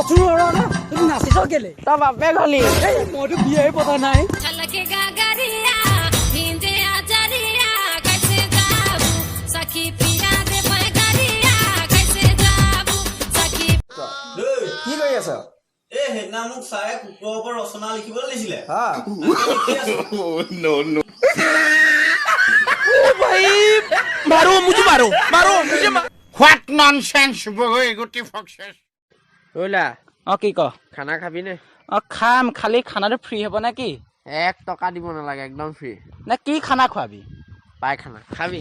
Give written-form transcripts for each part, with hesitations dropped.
তুমি নাচিছ কেলে? তই বাপেক হলি। এই মইতো বিয়াই পতা নাই। छलके गागरिया भिंजे आजरिया कैसे जाबू सखी पिया दे पैगरिया कैसे जाबू सखी। কি কৰি আছ? এই সেইদিনা মোক ছাৰে কুকুৰৰ ওপৰত ৰচনা লিখিবলৈ দিছিলে। হা। मारो मुझे, मारो मारो मुझे। What nonsense, বগৈ গুটি ফক্সেছ। ৰ'লা। অ, কি ক? খানা খাবি নে? অ, খাম, খালি খানাটো ফ্ৰী হ'ব নে কি? 1 টকা দিব নালাগে, একদম ফ্ৰী। নে কি খানা খোৱাবি? পায়খানা খাবি?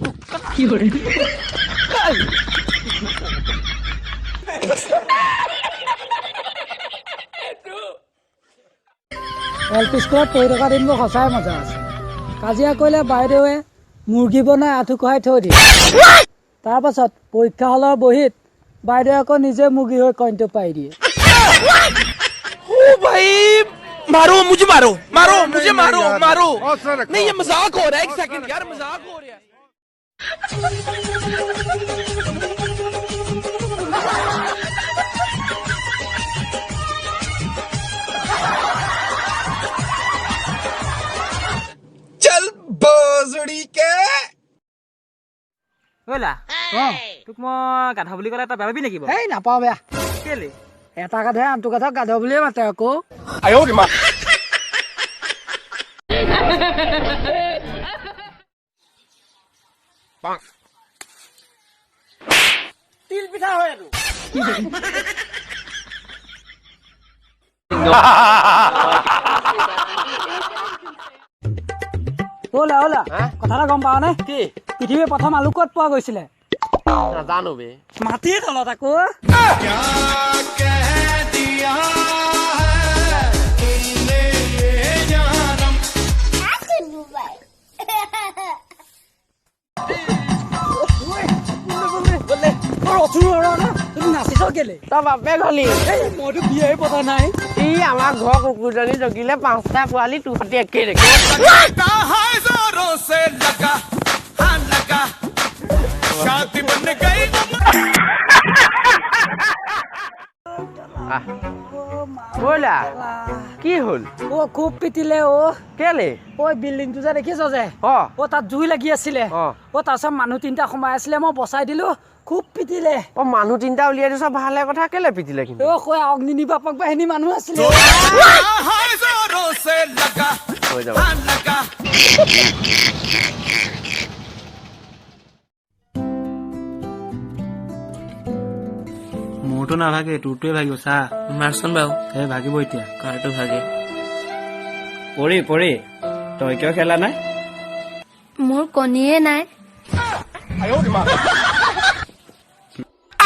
এল পি স্কুলত পঢ়ি থকা দিনবোৰ সঁচাই মজা আছে। কাজিয়া কৰিলে বাইদেৱে মুৰ্গী বনাই আঁঠু কঢ়াই থৈ দিয়ে। তাৰপাছত পৰীক্ষা হলৰ বহীত বাইদেৱে আকৌ নিজে মুৰ্গী হৈ কইনটো পাই দিয়ে। ओ भाई, मारो मुझे, मारो मारो मुझे, मारो मारो। नहीं, ये मजाक हो रहा है, एक सेकंड यार, मजाक हो रहा है। চল বজৰি কে। ৰ'লা, তোক মই গাধ বুলি ক'লে তই বেয়া পাবি নেকি বাৰু? এই নাপাওঁ বেয়া। কেলে? এটা গাধে আনটো গাধক গাধ বুলিয়ে মাতে আকৌ। তিল পিঠা হয় এইটো। অ'লা অ'লা, কথা এটা গম পাৱ নে? কি? পৃথিৱীৰ প্ৰথম আলু ক'ত পোৱা গৈছিলে? নাজানো বে। মাটিৰ তলত আকৌ। তুমি নাচিছ কেলে? তই বাপেক হলি। এই মইতো বিয়াই পতা নাই। ই আমাৰ ঘৰ কুকুৰজনী জগিলে পাঁচটা পোৱালি তোৰ সৈতে একেই দেখে। जोरों से लगा, हाँ लगा, शांति बन गई। ব'লা, কি হ'ল? অ, খুব পিটিলে অ। কেলে? ঐ, বিল্ডিংটো যে দেখিছ যে, অ, তাত জুই লাগি আছিলে। অ, তাৰপিছত মানুহ তিনিটা সোমাই আছিলে, মই বচাই দিলো, খুব পিটিলে। অ, মানুহ তিনিটা উলিয়াই দিছ, ভালে কথা। কেলে পিটিলে কিন্তু? অ, কৈ অগ্নি নিৰ্বাপক বাহিনী মানুহ আছিলে। जोरों से लगा, হৈ যাব। हाँ लगा। মোৰতো নাভাগে, তোৰটোৱে ভাগিব চা। মাৰচোন বাৰু। এই ভাগিব এতিয়া। কাৰটো ভাগে? পৰি, পৰি, তই কিয় খেলা নাই? মোৰ কণীয়ে নাই।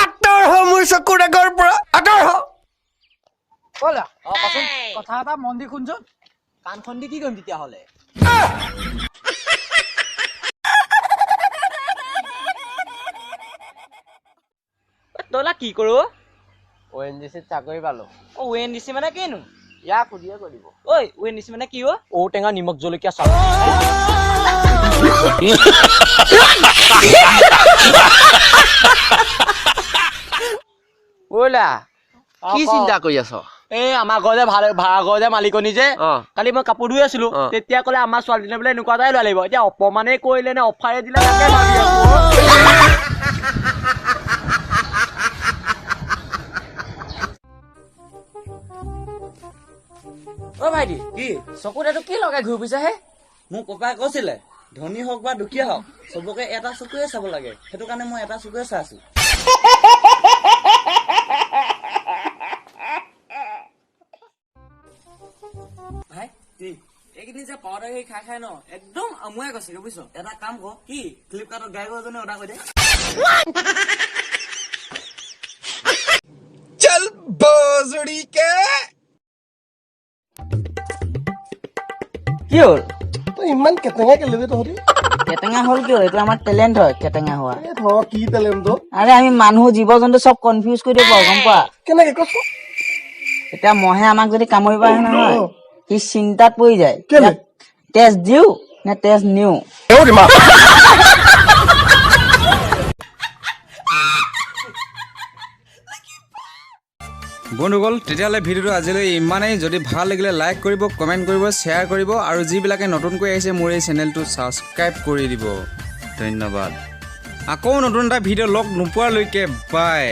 আঁতৰ হ মোৰ চকুৰ আগৰ পৰা, আঁতৰ হ। অ'লা, কথা এটা মন দি শুনচোন। কাণখন দি কি কৰিম তেতিয়াহ'লে? তইলা কি কৰো? অ' এন জি চিত চাকৰি পালো। অ, অ' এন জি চি মানে কিনো? ইয়াক সুধিয়ে কৈ দিব। ঐ, অ' এন জি চি মানে কি? অ, ঔটেঙা নিমখ জলকীয়া চাউল। ব'লা, কি চিন্তা কৰি আছ? এই আমাৰ ঘৰ যে ভাড়া ভাড়া ঘৰ যে মালিকনী যে, কালি মই কাপোৰ ধুই আছিলো, তেতিয়া ক'লে আমাৰ ছোৱালীজনী বোলে এনেকুৱা এটাই ল'ৰা লাগিব। এতিয়া অপমানে কৰিলে নে অফাৰে দিলে, তাকে ভাবি আছো। অ ভাইটি, কি? চকুত এইটো কি লগাই ঘূৰি ফুৰিছা হে? মোক ককাই কৈছিলে, ধনী হওক বা দুখীয়া হওক, চবকে এটা চকুৱে চাব লাগে। সেইটো কাৰণে মই এটা চকুৱে চাই আছো। ভাই, কি এইকেইদিন যে পাউডাৰ গাখীৰ খাই খাই ন একদম আমুৱাই গৈছেগে, বুজিছ? এটা কাম কৰ। কি? ফ্লিপকাৰ্টত গাই গৰুজনী অৰ্ডাৰ কৰি দে। চল বজৰি কে। কি হ'ল? তই ইমান কেটেঙা কেলে বে তহঁতি? কেটেঙা হ'ল কিয়? এইটো আমাৰ টেলেণ্ট হয় কেটেঙা হোৱা। এই ধৰ, কি টেলেণ্ট? আৰে, আমি মানুহ জীৱ জন্তু চব কনফিউজ কৰি দিব পাৰো, গম পোৱা? কেনেকে কচোন? এতিয়া মহে আমাক যদি কামুৰিব আহে নহয়, সি চিন্তাত পৰি যায়। কেলে? তেজ দিও নে তেজ নিও। বন্ধুসকল, তেতিয়াহ'লে ভিডিঅ'টো আজিলৈ ইমানেই। যদি ভাল লাগিলে লাইক কৰিব, কমেণ্ট কৰিব, শ্বেয়াৰ কৰিব আৰু যিবিলাকে নতুনকৈ আহিছে মোৰ এই চেনেলটো ছাবস্ক্ৰাইব কৰি দিব। ধন্যবাদ। আকৌ নতুন এটা ভিডিঅ' লগ নোপোৱালৈকে বাই।